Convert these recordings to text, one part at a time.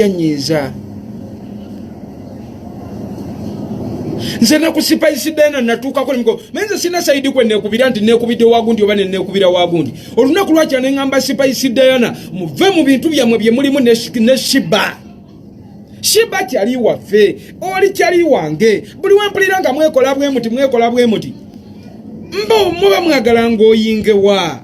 Yanyiiza nze nakusipayisidena natuukako nemiko naye nze sina saidi kwe nekubira nti nekubidde wagundi oba nenekubira wagundi. Olunaku lwakya neŋamba sipayisidayana muve mu bintu byammwe bye mulimu ne shiba. Shiba kyali waffe, oli kyali wange. Buli wempulira nga mwekola bwe muti, mwekola bwe muti, mbo muba mwagala ng'oyingewa,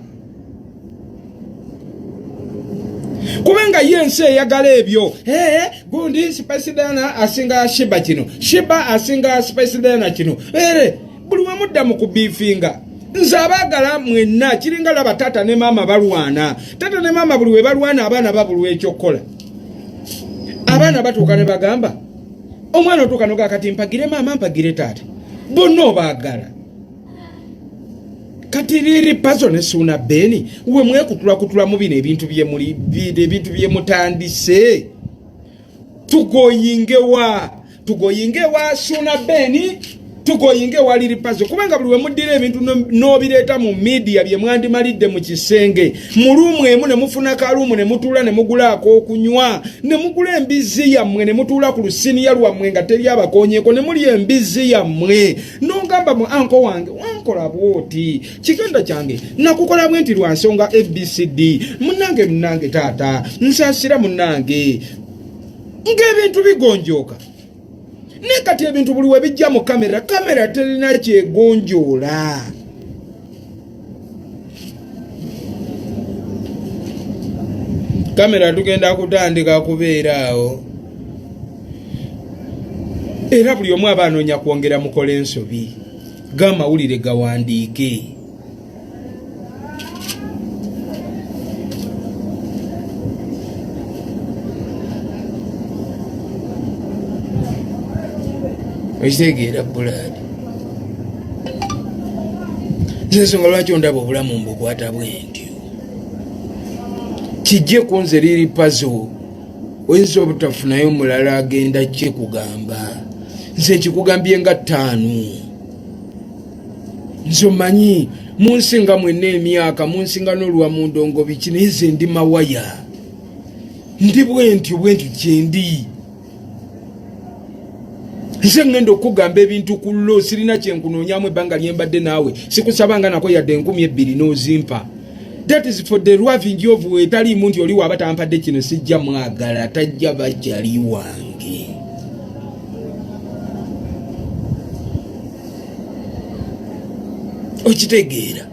kubanga ye ensi eyagala ebyo. Ee, gundi Spice Diana asinga Shiba kino, Shiba asinga Spice Diana kino. Ere buli wemudda mu kubiifinga, nze abaagala mwenna. Kiringa laba taata ne maama balwana. Taata ne maama buli we balwana, abaana babulwa ekyokukola. Abaana batuuka ne bagamba, omwana otuuka nogaa kati mpagire maama, mpagire taata, bonna obaagala. Kati Lili Pazo ne Suuna Beni, we mwekutulakutula mu bino ebintu byemuli, ebintu byemutandise, tugoyingewa? Tugoyinge wa Suuna Beni, tugoyinge wa Lili Pazo? Kubanga buli wemuddira ebintu n'obireeta mu media, bye mwandimalidde mu kisenge mu luumu emu, ne mufuna kaluumu ne mutuula ne mugula ak'okunywa ne mugula embizzi yammwe ne mutuula ku lusiniya lwammwe nga teri abakoonyeeko ne mulya embizzi yammwe, nongamba mu anko wange wankola bwoti, kiganda kyange nakukola bwe nti lwa nsonga ABCD, munange, munange taata nsaasira, munange, ng'ebintu bigonjooka. Naye kati ebintu buli we bijja mu kamera, kamera terina kyegonjoola. Kamera tugenda kutandika kubeera awo, era buli omu aba anoonya kwongera mukola ensobi, g'amawulire gawandiike. Okitegeera bulaadi? Nze ensonga lwaki ondaba obulamu mbukwata bwentyo, kijje ku nze Liri Pazo, oyinza obutafunayo mulala agenda kikugamba. Nze nkikugambye nga ttaano. Nze omanyi munsinga mwenna emyaka, munsinga n'oluwa mu ndongo biki, naye nze ndi mawaya, ndi bwentyo bwentyo kyendi. Nze ngenda okukugamba ebintu ku lo, sirina kyenkunoonyamu. Ebbanga lyembadde naawe sikusabanga nako yadde 2000 n'ozimpa. That is for the loving of etaliimu nti oli waaba tampadde kino sijja mwagala, tajja bajjali wange. Okitegeera?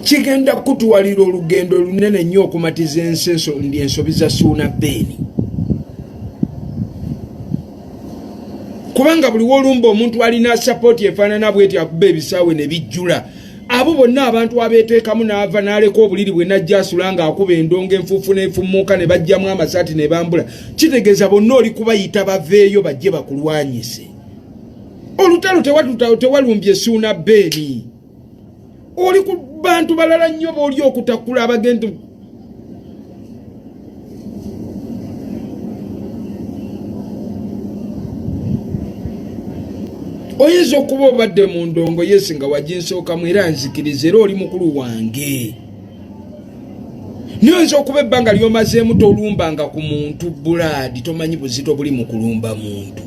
Kigenda kutwalira olugendo lunene nnyo okumatiza ensi ensobi za Suuna Beeni, kubanga buli wolumba omuntu alina sapooti efaanana bweti, akuba ebisaawe ne bijjula. Abo bonna abantu abeeteekamu n'ava n'aleka obuliri bwe najja asula ng'akuba endongo, enfuufu n'efumuuka ne bajjamu amasaati ne bambula, kitegeeza bonna oli kubayita baveeyo bajje bakulwanyise. Olutalo tewalumbye Suuna Beeni, oli ku bantu balala nnyo booli okutakula abagenda. Oyinza okuba obadde mu ndongo yesi nga waginsookamu, era nzikiriza, era oli mukulu wange, naye oyinza okuba ebbanga lyomazeemu tolumbanga ku muntu bulaadi, tomanyi buzito buli mu kulumba muntu.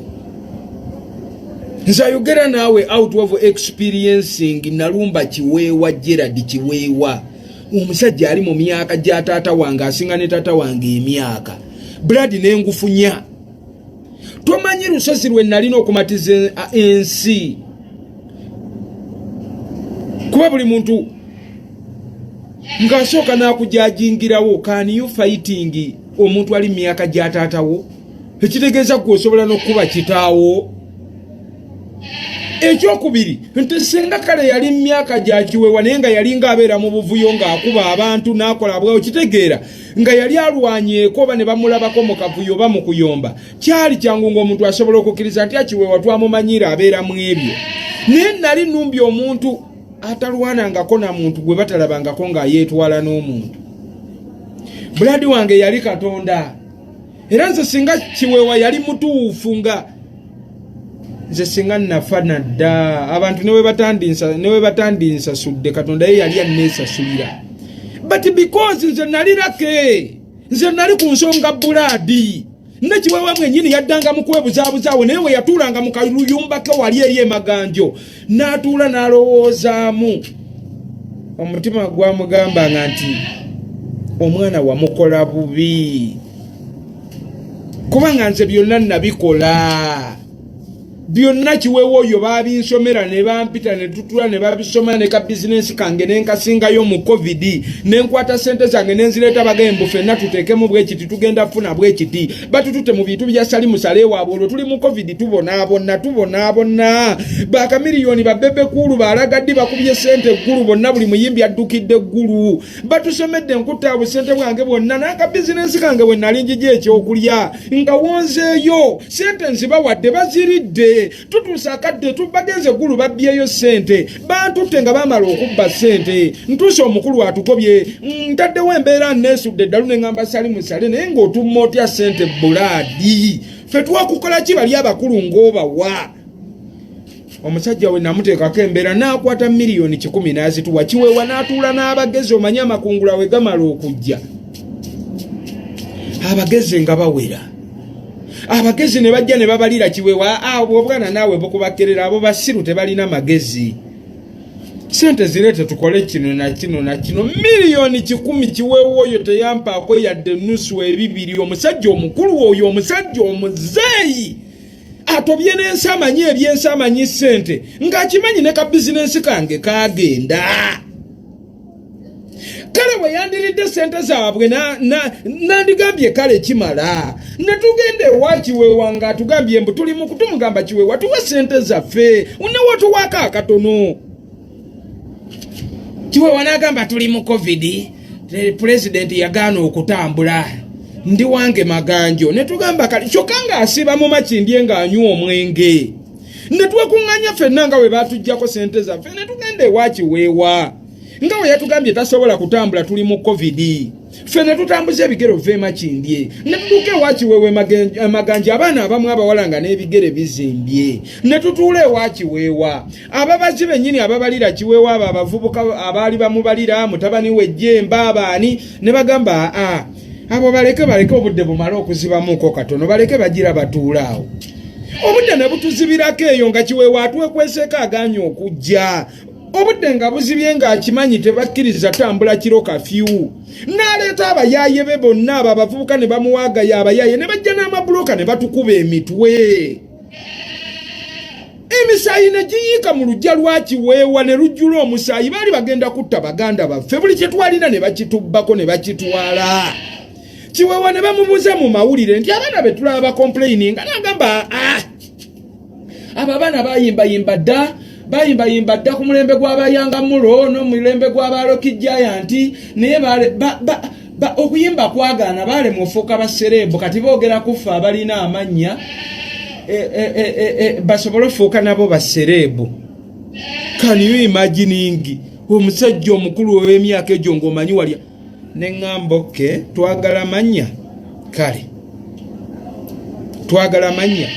Nze ayogera naawe out of experiencing, nalumba Kiweewa, Gerard Kiweewa, omusajja ali mu myaka gya taata wange, asinga ne taata wange emyaka, blood nengufunya. Tomanyi lusozi lwe nalina okumatiza ensi, kuba buli muntu ng'asooka n'akujajingirawo. Can you fighting omuntu ali mu myaka gya taatawo? Ekitegeeza gwe osobola n'okukuba kitaawo. Ekyokubiri nti singa kale yali mu myaka gya Kiwewa, naye nga yalinga abeera mu buvuyo ng'akuba abantu n'akola bwawo, kitegeera nga yali alwanyeeko oba ne bamulabako mu kavuyo oba mu kuyomba, kyali kyangu ng'omuntu asobola okukkiriza nti Akiwewa twamumanyiira abeera mu ebyo. Naye nali numbye omuntu atalwanangako na muntu gwe batalabangako ng'ayeetwala n'omuntu. Buladi wange yali Katonda. Era nze singa Kiwewa yali mutuufu, nga nze singa nafa nadda, abantu newe batandinsasudde, Katonda ye yali anneesasulira. But because nze nali lake, nze nali ku nsonga bulaadi, ne Kiweewa mwennyini yaddanga mu kwebuzaabuza awo, naye we yatuulanga mu kaluyumba ke wali eri emaganjo, n'atuula n'alowoozaamu, omutima gwamugambanga nti omwana wamukola bubi, kubanga nze byonna nabikola byonna. Kiweewa oyo babinsomera ne bampita ne tutula ne babisoma, ne ka bizinensi kange ne nkasingayo mu COVID, ne nkwata sente zange ne nzireeta, bagembu ffenna tuteekemu bwekiti, tugenda funa bwekiti, batutute mu bintu bya Salimu Sale waabwe. Olwo tuli mu COVID, tubonaabona, tubonaabona. Bakamiliyoni, babebekuulu, balagaddi bakubye sente eggulu bonna, buli muyimbi addukidde eggulu, batusomedde. Nkutta busente bwange bwonna n'aka bizinensi kange bwe nali njija ekyokulya nga wonzeeyo sente nzibawadde, baziridde. Tutuuse akadde bagenze eggulu, babbyeyo sente, bantutte nga bamala okubba sente. Ntuuse omukulu atukobye, ntaddewo embeera, neesudde eddalu ne ŋŋamba Salimu Sale, naye ng'otumma otya sente bulaadi? Ffe twakukola ki? Bali abakulu ng'obawa. Omusajja we namuteekako embeera, n'akwata 100,000,000 n'azituwa. Kiweewa n'atuula n'abagezi. Omanyi amakungula we gamala okujja, abagezi nga bawera, abagezi ne bajja ne babalira Kiweewa, obwo obwana naawe bukubakerera, abo basiru, tebalina magezi, sente zireete tukole kino na kino na kino. 100,000,000, Kiweewa oyo teyampaako yadde nusu ebibiri. Omusajja omukulu oyo, omusajja omuzeeyi atobye n'ensi, amanyi ebyensi, amanyi ssente, ng'akimanyi ne ka bizinensi kange kagenda. Kale bwe yandiridde sente zaabwe, nandigambye kale kimala. Ne tugenda ewa Kiweewa ng'atugambye mbu tuli mu kutumugamba, Kiweewa tuwe sente zaffe, newotuwaako akatono. Kiweewa n'agamba tuli mu COVID, pulezidenti yagaana okutambula, ndi wange Maganjo. Ne tugamba kale, kyokka ng'asiba mu Makindye ng'anywa omwenge. Ne twekuŋŋanya ffenna nga bwe baatuggyako sente zaffe, ne tugenda ewa Kiweewa nga bwe yatugambye tasobola kutambula, tuli mu COVID. Ffe ne tutambuza ebigere ova Emakindye ne tutuuka ewa Kiweewa Emaganja, abaana abamu abawala nga n'ebigere bizimbye. Ne tutuula ewa Kiweewa, ababazi bennyini ababalira Kiweewa, abo abavubuka abaali bamubalira, mutabani we Jemba, abaani, ne bagamba aa abo baleke, baleke obudde bumale okuzibamuko katono, baleke bagira batuula awo. Obudde ne butuzibirako eyo nga Kiweewa atwekweseeko, aganye okujja. Obudde nga buzibye ng'akimanyi tebakkiriza tambula kiro, kafyu. N'aleeta abayaaye be bonna, abo abavubuka ne bamuwaagaya, abayaaye ne bajja n'amabuloka ne batukuba emitwe, emisaayi ne giyiika mu luggya lwa Kiweewa ne lujjula omusaayi. Baali bagenda kutta baganda baffe, buli kye twalina ne bakitubbako ne bakitwala. Kiweewa ne bamubuuza mu mawulire nti abaana be tulaba bacomplaininga, n'agamba ah, abo abaana bayimbayimba dda, bayimbayimba dda ku mulembe gw'abayangamulo n'omulembe gw'aba Rocky Giant, naye okuyimba kwagaana, baalemwa ofuuka basereebu. Kati boogera kuffe abalina amannya basobole ofuuka nabo basereebu. Can you imagining omusajja omukulu ow'emyaka egyo ng'omanyi walya? Neŋŋamba okay, twagala mannya, kale twagala mannya.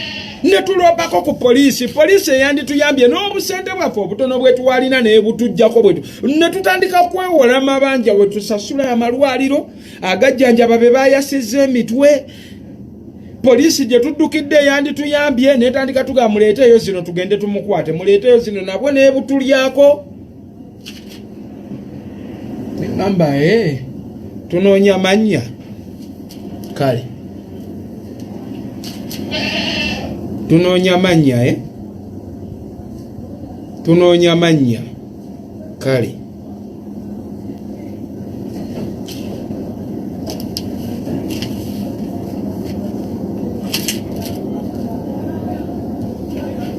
Ne tulopako ku poliisi, poliisi eyandituyambye n'obusente bwaffe obutono bwetwalina nebutujjako bwetu, ne tutandika kwewola mabanja we tusasula amalwaliro agajjanjaba be bayasizza emitwe. Poliisi gye tuddukidde eyandituyambye netandika tuga muleeteeyo zino tugende tumukwate, muleeteeyo zino, nabwo nebutulyako. Neŋŋamba e tunoonya mannya, kale tunoonya mannya, tunoonya mannya, kale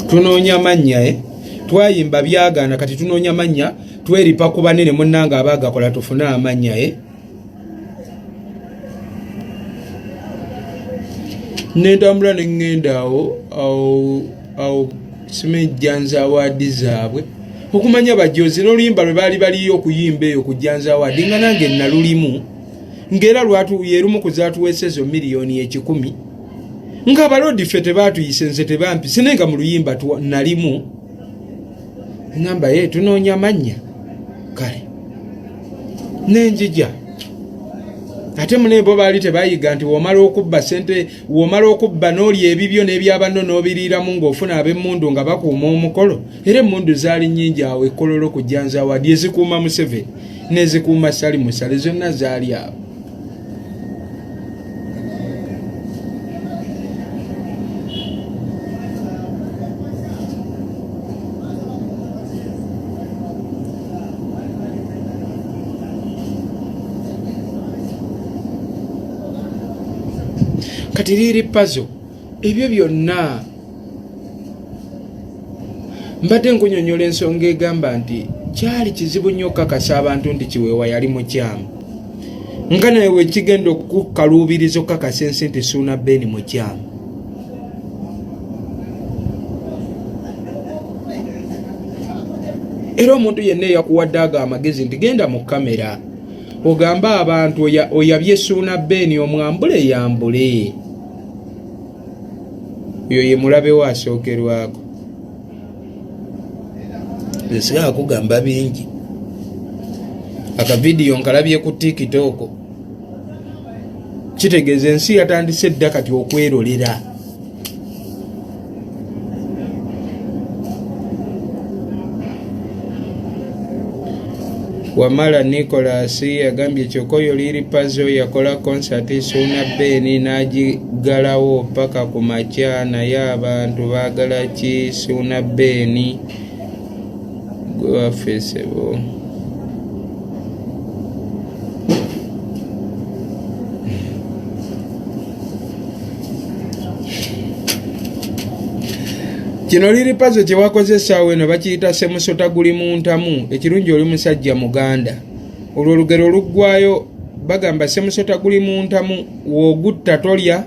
tunoonya mannya. Twayimba byagaana, kati tunoonya mannya, tweripa ku banene munnange abaagakola tufune amannya. Nentambula neŋŋenda awo awo awo simejjanza award zaabwe okumanya bajozi n'oluyimba lwe baali baliyo okuyimba eyo ku Janza Award, nga nange nalulimu, ng'era yerumu ku zatuweesa ezo 100,000,000, ng'abaloodi ffe tebaatuyise, nze tebampise, naye nga mu luyimba nalimu. Ŋŋamba ye tunoonya mannya, kale Nenjija ate mune bo baali tebayiga nti womala okubba sente, womala okubba n'olya ebibyo n'ebyabanno n'obiriiramu ng'ofuna ab'emmundu nga bakuuma omukolo. Era emmundu zaali nnyingi awo ekololo ku Janzawadi, ezikuuma Museveni n'ezikuuma Salimu Sale, zonna zaali awo. Kati liiri pazo ebyo byonna mbadde nkunyonyola ensonga egamba nti kyali kizibu nnyo okukakasa abantu nti Kiweewa yali mukyamu, nga naye wekigenda okukaluubiriza okukakasa ensi nti Suuna Ben mukyamu. Era omuntu yenna eyakuwadde ago amagezi nti genda mu kamera ogambe abantu oyabye Suuna Ben omwambule yambule, oyo ye mulabe we asookerwako. Nze sigala kugamba bingi, akavidiyo nkalabye ku TikTok, kitegeeza ensi yatandise dda kati okwerolera. Wamala Nicholas yagambye kyokka oyo Lil Pazo yakola konsati Suuna Ben n'agigalawo paka ku makya, naye abantu baagala ki? Suuna Ben gwe waffe sebo. Kino Lil Pazo kye wakoze essaawa eno bakiyita semusota guli mu ntamu. Ekirungi oli musajja Muganda, olwo olugero oluggwayo bagamba semusota guli mu ntamu, w'ogutta tolya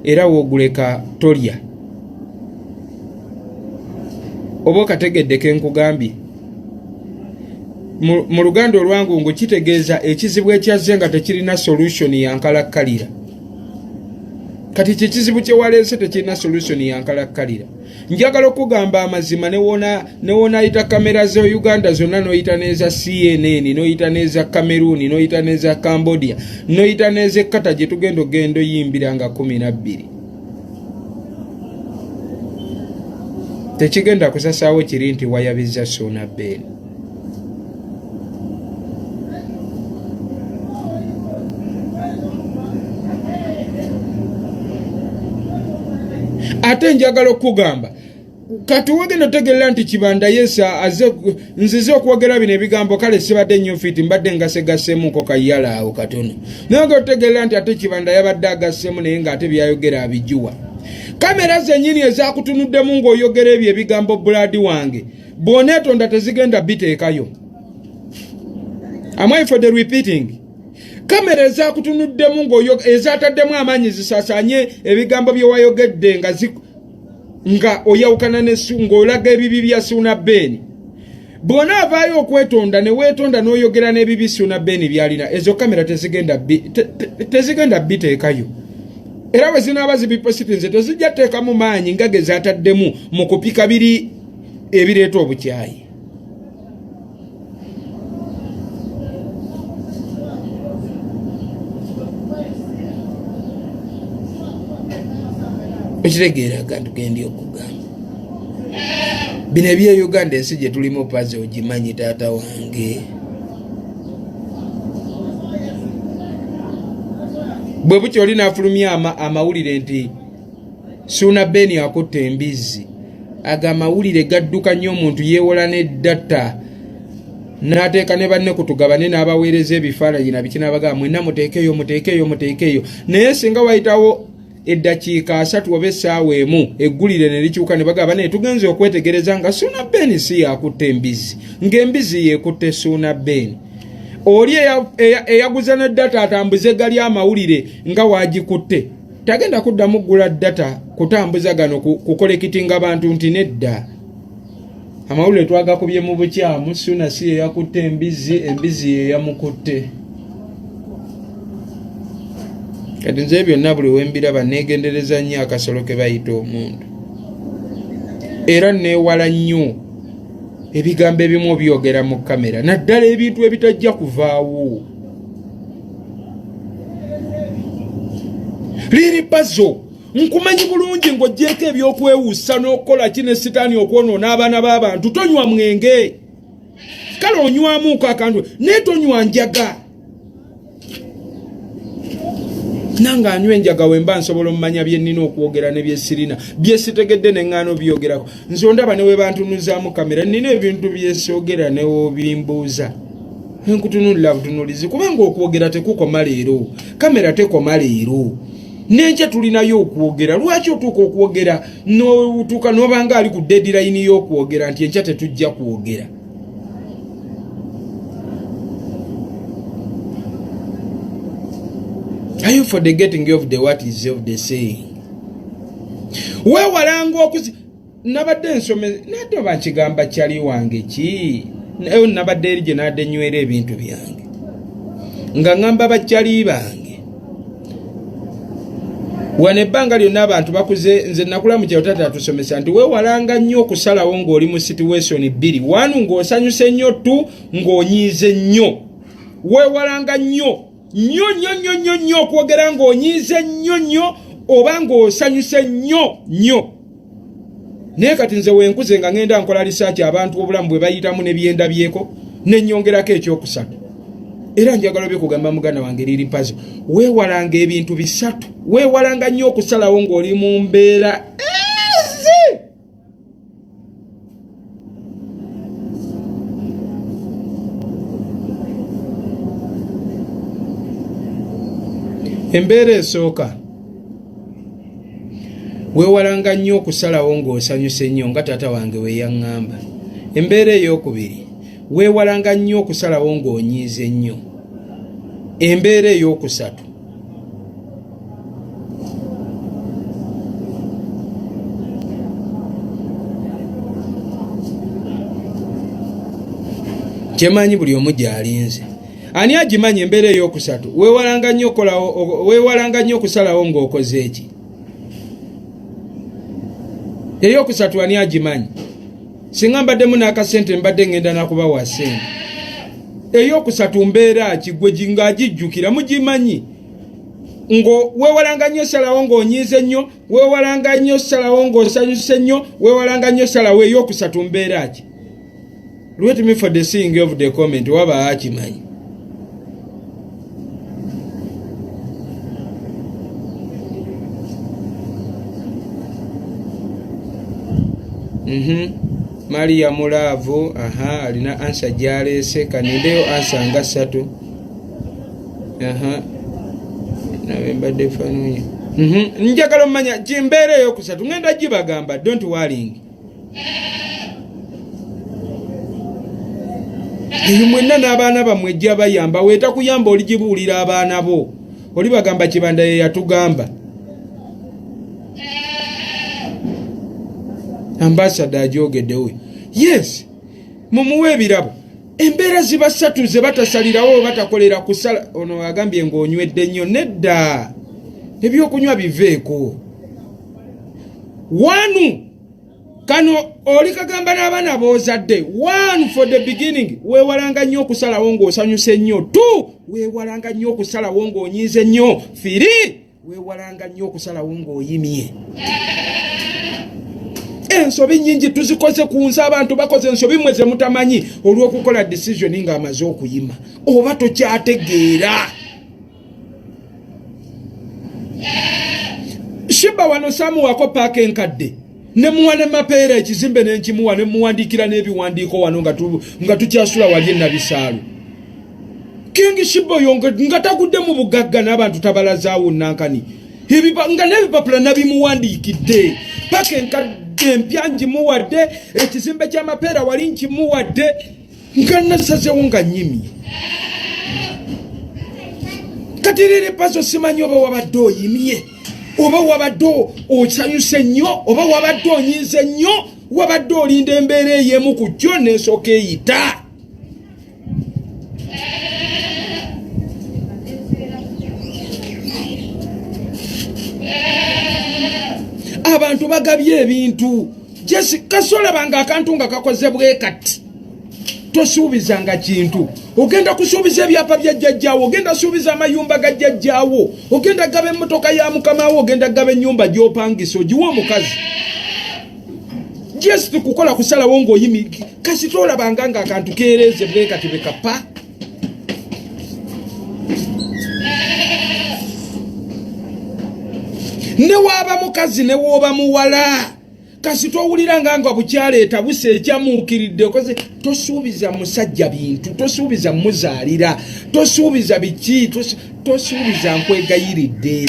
era w'oguleka tolya. Oba okategedde ke nkugambye? Mu Luganda olwangungu kitegeeza ekizibu ekyazze nga tekirina solution ya nkalakkalira. Kati kye kizibu kye waleese tekirina solution ya nkalakkalira. Njagala okugamba amazima, ne wonaayita kamera za Uganda zonna, n'oyita n'eza CNN, n'oyita n'eza Cameroon, n'oyita n'eza Cambodia, n'oyita n'eza Qatar gye tugenda ogenda oyimbira nga 12, tekigenda kusasaawo kiri nti wayabizza Suuna Ben. Ate njagala okukugamba kati wagenda otegerera nti Kibanda yesa aze nzize okwogera bino ebigambo, kale sibadde nnyo fiti, mbadde ngasegaseemuko kayala awo katono, naye nga otegerera nti ate Kibanda yabadde agassemu, naye ng'ate byayogera abijuwa. Kamera zennyini ezakutunuddemu ng'oyogera ebyo ebigambo, bulaadi wange, bw'oneetonda tezigenda biteekayo. Am I for the repeating? Kamera ezakutunuddemu ezataddemu amaanyi zisasanye ebigambo bye wayogedde nga nga oyawukana ne ng'olaga ebibi bya Suuna Ben. Bw'onaavaayo okwetonda ne weetonda n'oyogera n'ebibi Suuna Ben by'alina, ezo kamera tezigenda biteekayo. Era bwe zinaaba zibipositinze tezijja teekamu maanyi nga ge zaataddemu mu kupika biri ebireeta obukyayi. Okitegeera akantu kendi okugamba? Bino ebye Uganda, ensi gye tulimu, Pazi ogimanyi taata wange. Bwe bukya oli n'afulumya amawulire nti Suuna Ben akutta embizzi, ago amawulire gadduka nnyo. Omuntu yeewola ne data n'ateeka ne banne kutugabane n'abaweereza ebifaananyi na biki, n'abagamba mwenna muteekeeyo, muteekeeyo, muteekeeyo. Naye singa wayitawo eddakiika 30 oba essaawa emu, eggulire ne likyuka ne bagamba naye tugenze okwetegereza nga Suuna Ben si yakutta embizzi, ng'embizzi yeekutte Suuna Ben. Oli eyaguza ne data atambuze gali amawulire nga waagikutte, tagenda kuddamu kugula data kutambuza gano kukolekitinga bantu nti nedda, amawulire twagakubye mu bukyamu, Suuna si yeyakutte embizzi, embizzi yeyamukutte. Kati nze byonna buli wembiraba neegendereza nnyo akasolo ke bayita omuntu, era neewala nnyo ebigambo ebimu obyogera mu kamera, naddala ebintu ebitajja kuvaawo. Liri Pazo, nkumanyi bulungi ng'ogyeko ebyokwewussa n'okukola ki ne sitaani okwonoona abaana b'abantu. Tonywa mwenge, kale onywamuuko akantu, naye tonywa njaga. Nange anywa enjaga wemba nsobola omumanya bye nnina okwogera ne byesirina, byesitegedde ne ŋŋaana obyogerako. Nze ondaba ne webantunuzaamu kamera, nnina ebintu byesoogera ne wobimbuuza nkutunulira butunulizi, kubanga okwogera tekukoma leero, kamera tekoma leero, n'enkya tulinayo okwogera. Lwaki otuuka okwogera n'otuuka n'obanga ali ku deadline y'okwogera nti enkya tetujja kwogera? Are you for the getting of the what is of the saying? Weewalanga okuzi nabadde nsome nadde oba nkigamba kyali wange ki eyo nabadde eri gye nadde nywera ebintu byange nga ŋŋamba bakyali bange wano ebbanga lyonna abantu bakuze. Nze nakula mu kyalo, taata atusomesa nti weewalanga nnyo okusalawo ng'oli mu situation bbiri: one, ng'osanyuse nnyo; two, ng'onyiize nnyo. Weewalanga nnyo nnyo nnyo nnyo nnyo nnyo okwogera ng'onyiize nnyo nnyo oba ng'osanyuse nnyo nnyo. Naye kati nze wenkuze nga ngenda nkola research, abantu obulamu bwe bayitamu ne byendabyeko, nenyongerako ekyokusatu. Era njagala obyekugamba muganda wange Liri Pazo, weewalanga ebintu bisatu. Weewalanga nnyo okusalawo ng'oli mu mbeera ezi. Embeera esooka, weewalanga nnyo okusalawo ng'osanyuse nnyo, nga taata wange we yaŋŋamba. Embeera ey'okubiri, weewalanga nnyo okusalawo ng'onyiize nnyo. Embeera ey'okusatu, kyemanyi buli omu gy'alinze, ani agimanyi? Embeera ey'okusatu, weewalanga nnyo okusalawo ng'okoze eki? Eyokusatu ani agimanyi? Singa mbaddemu n'akasente mbadde ngenda nakubawa sente. Eyokusatu mbeera ki gwe ng'agijjukira? Mugimanyi? Ngo weewalanga nnyo osalawo ng'onyiize nnyo, weewalanga nnyo osalawo ng'osanyuse nnyo, weewalanga nnyo osalawo. Eyokusatu mbeera ki? Let me for the seeing of the comment, waba akimanyi. Maria Mulaavu, aha, alina answer gyaleese. Kanindeyo answer nga ssatu. Aha, nabe mbadde fanunya. Njagala omanya kimbeera eyokusatu, ngenda gibagamba, don't worrying. Eyo mwenna n'abaana bammwe ejja bayamba. Weetakuyamba oligibuulira abaana bo, oli bagamba Kibanda ye yatugamba. Ambasada agyogeddewe, yes, mumuwe ebirabo. Embeera ziba ssatu ze batasalirawo, batakolera kusala. Ono agambye ng'onywedde nnyo. Nedda, ebyokunywa biveeko. One, kano oli kagamba n'abaana b'ozadde. One, for the beginning, weewalanga nnyo okusalawo ng'osanyuse nnyo. Two, weewalanga nnyo okusalawo ng'onyiize nnyo. Three, weewalanga nnyo okusalawo ng'oyimye. Ensobi nnyingi tuzikoze ku nsi, abantu bakoze ensobi mmwe ze mutamanyi olw'okukola decision ng'amaze okuyima oba tokyategeera. Shiba wano samuwako paaka enkadde, nemuwa ne Mapeera ekizimbe nenkimuwa, nemuwandiikira n'ebiwandiiko wano nga tukyasula wali enabisaalu. King Shiba oyo nga tagudde mu bugagga n'abantu tabalazaawo nankani, nga n'ebipapula nabimuwandiikidde. Paaka enkadde empya ngimuwadde, ekizimbe ky'Amapeera wali nkimuwadde, nga nasazewo nga nyimye. Kati Liri Pazo, simanyi oba wabadde oyimye, oba wabadde osanyuse nnyo, oba wabadde onyiize nnyo, wabadde olinda embeera ey'emu ku kyo nesooka eyita. Abantu bagabye ebintu. Jesi kasolabanga akantu nga kakoze bwe kati, tosuubizanga kintu. Ogenda kusuubiza ebyapa bya jjajjaawo, ogenda suubiza amayumba ga jjajjaawo, ogenda gaba emmotoka ya mukama wo, ogenda gaba ennyumba gy'opangisa ogiwe omukazi. Just kukola kusalawo ng'oyimi kasita olabanga ng'akantu keereeze bwe kati bwe kapa. Ne waaba mukazi ne wooba muwala, kasita owulira nga nga bukyala etabuse ekyamuukiridde okoze, tosuubiza musajja bintu, tosuubiza muzaalira, tosuubiza biki, tosuubiza, nkwegayiridde.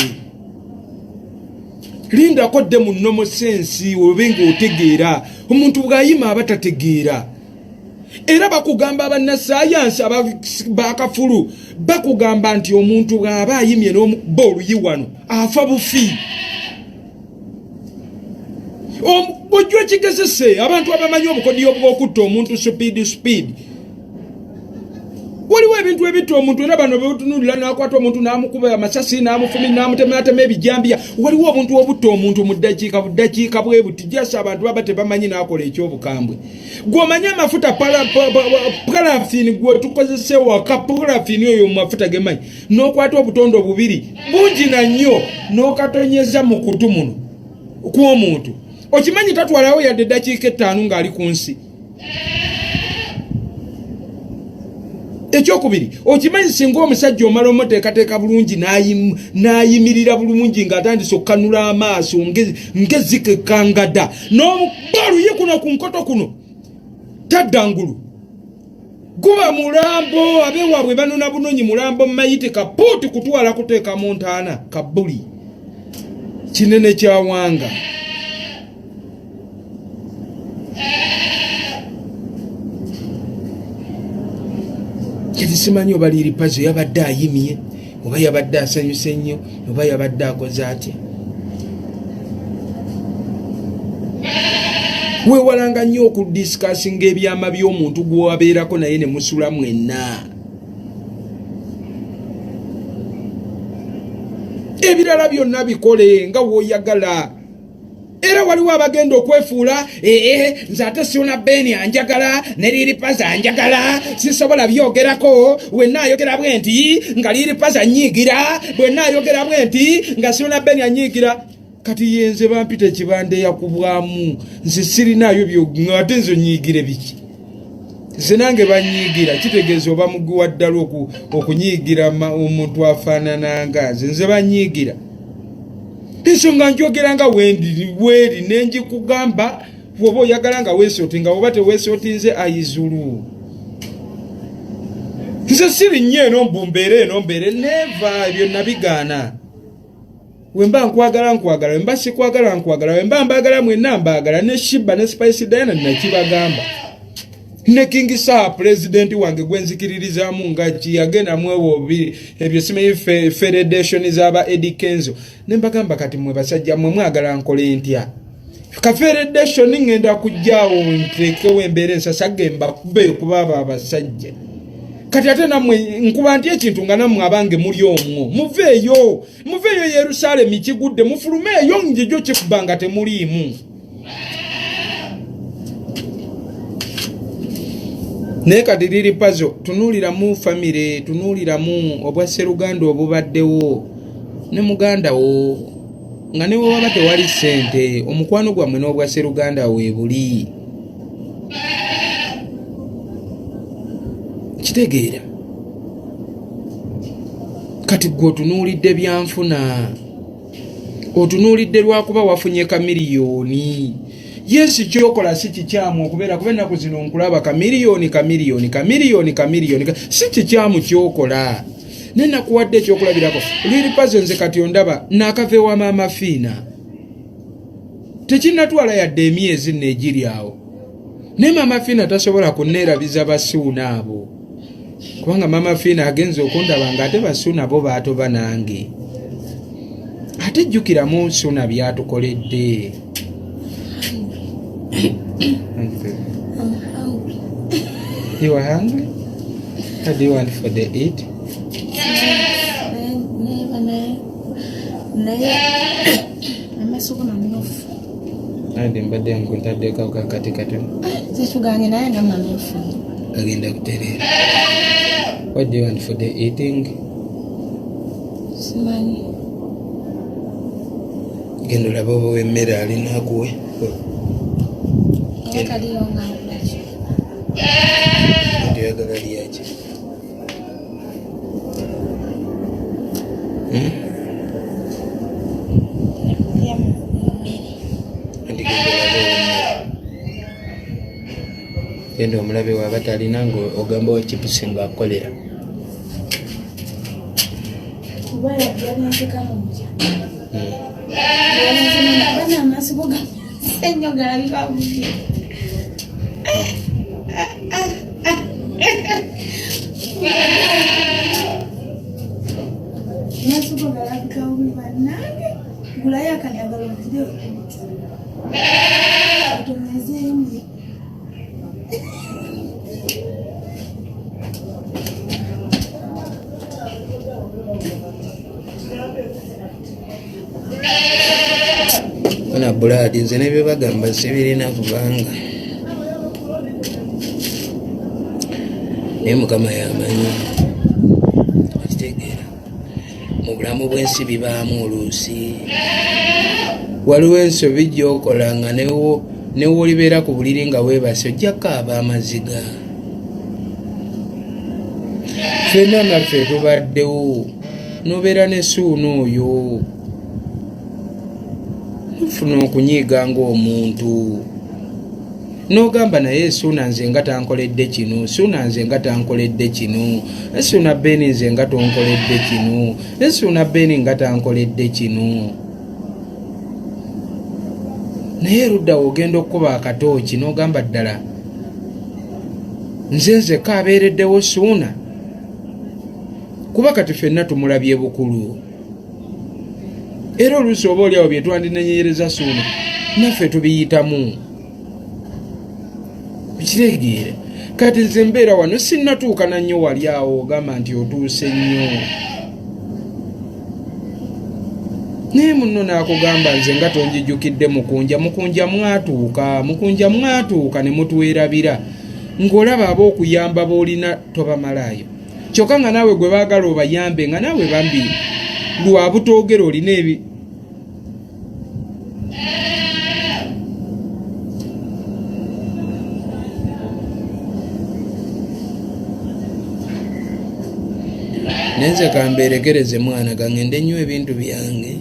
Lindako dde mu normal sense obe ng'otegeera. Omuntu bw'ayima aba tategeera. Era bakugamba abannasayansi bakafulu bakugamba nti omuntu bw'aba ayimye n'omukuba oluyi wano afa bufi. Ojja okigezese. Abantu abamanyi obukodyo bw'okutta omuntu speed speed, waliwo ebintu ebitta omuntu. Era bano betutunulira nakwata omuntu namukuba amasasi namufumi namutematema ebijambiya. Waliwo obuntu obutta omuntu mu ddakiika buddakiika bwe buti. Jasa abantu baba tebamanyi nakola ekyobukambwe. Gwomanyi amafuta paraffin gwe tukozesa ewaka, paraffin oyo mu mafuta gemanyi, n'okwata obutondo bubiri bungi na nnyo n'okatonyeza mu kutu muno kw'omuntu, okimanyi tatwalawo yadde eddakiika 5 ng'ali ku nsi. Ekyokubiri, okimanyi singa omusajja omala omuteekateeka bulungi n'ayimirira bulungi ng'atandise okukanula amaaso ngezikekangada n'omukuba oluyi kuno ku nkoto kuno, tadda ngulu, guba mulambo. Abewaabwe banona bunonyi mulambo mayite kapuuti kutwala kuteeka mu ntaana kabuli kinene kyawanga. Kati simanyi oba Lil Pazo yabadde ayimye oba yabadde asanyuse nnyo oba yabadde akoze atya. Weewalanga nnyo okudiscussinga ebyama by'omuntu gwewabeerako naye ne musula mwenna. Ebirala byonna bikole nga w'oyagala. Era waliwo abagenda okwefuula, ee nze ate Suuna Ben anjagala ne Lil Pazo anjagala, sisobola byogerako. Wenna ayogera bwe nti nga Lil Pazo anyiigira, bwenna ayogera bwe nti nga Suuna Ben anyiigira. Kati yenze bampita ekibanda eyakubwamu, nze sirinaayo byo, ate nze onyiigire biki? Nze nange banyiigira, kitegeeza oba muguwa ddala okunyiigira omuntu afaanana nga nze. Nze banyiigira ensonga njogera nga wendi weeri nenjikugamba. Bwoba oyagala nga weesootinga, oba teweesootinze ayizulu. Nze siri nnyo eno mbu mbeere eno mbeere neeva, ebyo nabigaana. Wemba nkwagala nkwagala, wemba sikwagala nkwagala, wemba mbagala mwenna mbagala. Ne Sheebah ne Spice Diana nakibagamba, ne King Saha pulezidenti wange gwenzikiririzaamu nga kiyagenda mwewo ebyo simanyi federation z'aba Eddy Kenzo ne mbagamba, kati mwe basajja mwe mwagala nkole ntya? Ka federation ngenda kujjaawo nteekewo embeera ensasage mbakube kuba abo abasajja. Kati ate nammwe nkuba nti ekintu nga nammwe abange muli omwo, muveeyo, muveeyo. Yerusaalemi kigudde, mufulume eyo njijo kikuba nga temuliimu. Naye kati Lil Pazo, tunuuliramu famire, tunuuliramu obwa sseruganda obubaddewo ne muganda wo, nga ne wewaba tewali ssente, omukwano gwammwe n'obwa sseruganda weebuli. Kitegeera kati gwe otunuulidde byanfuna, otunuulidde lwakuba wafunye kamiliyoni. Yes, kyokola si kikyamu okubeera kuba ennaku zino nkulaba kamiliyoni kamiliyoni kamiliyoni kamiliyoni, si kikyamu kyokola. Naye nakuwadde ekyokulabirako Lil Pazo. Nze kati ondaba naakava ewa Maama Fiina, tekinnatwala yadde emyezi nno egiri awo, naye Maama Fiina tasobola kunneerabiza basuuna abo, kubanga Maama Fiina agenza okundaba nga ate basuuna bo baatoba nange. Ate jjukiramu Suuna byatukoledde. I'm hungry. You are hungry? What do you want for the eat? Naye naye amaaso go mamyufu. Andi mbadde nkuntaddeko kakati katono. Tetuganye naye nga mamyufu. Kagenda kutereera. What do you want for the eating? Simanyi. Genda olabe oba ow'emmere alina akuwe. Oba taliyo nga ngulaki. Anti oyagala lyaki? Lya mmere. Anti genda olabe ow'emmere. Genda omulabe waaba talina nga ogamba owa chipusi ng'akolera. Kuba yalenzeka mutya. Bana amaaso go ennyo galabika bubi. Amaaso go galabika bubi bannange. Gulayo akadagala ogire otomezeemu. Ona bulaadi nze ne bye bagamba sibirina kubanga naye Mukama yamanyi. Okitegeera mu bulamu bw'ensi bibaamu oluusi waliwo ensobi gy'okola nga newolibeera ku buliri nga weebase ojja kukaaba amaziga. Ffenna naffe tubaddewo n'obeera ne Suuna oyo nfuna okunyiiga ng'omuntu n'ogamba naye Suuna nze nga tankoledde kino, Suuna nze nga tankoledde kino, Suuna Beni nze nga tonkoledde kino, Suuna Beni nga tankoledde kino. Naye erudda ogenda okukuba akatooki n'ogamba ddala nze nzekka abeereddewo Suuna, kuba kati ffenna tumulabye bukulu. Era oluusi oba oliawo bye twandinenyenyereza Suuna naffe tubiyitamu. Kitegeera kati nze mbeera wano sinnatuuka na nnyo wali awo ogamba nti otuuse nnyo, naye munno n'akugamba nze nga tonjijjukidde mukunja, mukunja mwatuuka, mukunja mwatuuka ne mutwerabira ng'olaba ab'okuyamba b'olina tobamalaayo, kyokka nga naawe gwe baagala obayambe nga naawe bambi lwa butoogera olina ebi Nenze kambeerekereze mwana kangende nnyo ebintu byange.